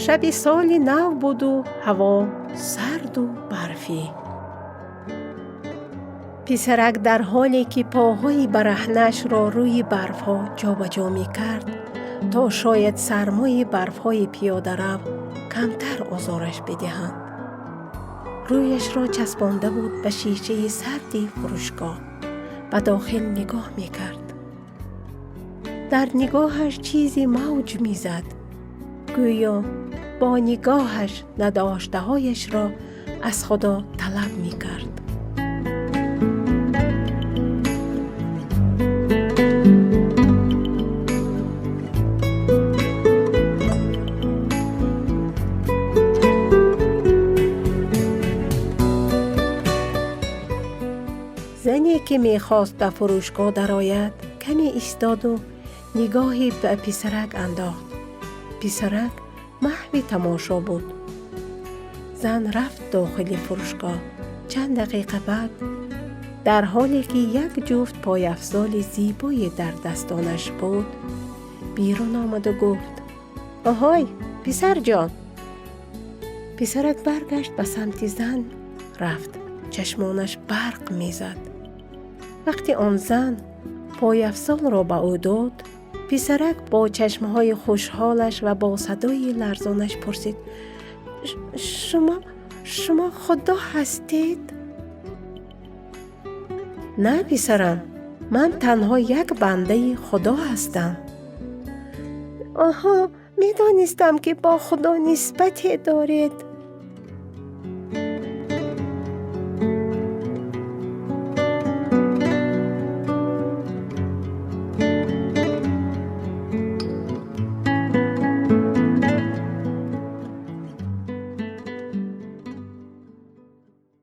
Шаби соли нав буду ҳаво сарду барфӣ. Писарак дар ҳоле ки поҳои бараҳнаашро рӯи барфҳо ҷобаҷо мекард, то шояд сармои барфҳои пиёдарав камтар озораш бидиҳанд, рӯяшро часпонда буд ба шишаи сарди фурӯшгоҳ, ба дохил нигоҳ мекард. Дар нигоҳаш чизе мавҷ мезад, гӯё бо нигоҳаш надоштаҳояшро аз Худо талаб мекард. Зане ки мехост ба фурӯшгоҳ дарояд, каме истоду нигоҳе ба писарак андохт. Писарак маҳви тамошо буд. Зан рафт дохили фурӯшгоҳ. Чанд дақиқа баъд, дар ҳоле ки як ҷуфт пойафзоли зебое дар дастонаш буд, берун омаду гуфт: «Оҳой, писарҷон!» Писарак баргашт, ба самти зан рафт, чашмонаш барқ мезад. Вақте он зан пойафзолро ба ӯ дод, писарак бо чашмҳои хушҳолаш ва бо садои ларзонаш пурсид: Шумо Худо ҳастед?» «На, писарам, ман танҳо як бандаи Худо ҳастам». «Оҳо, медонистам, ки бо Худо нисбате доред».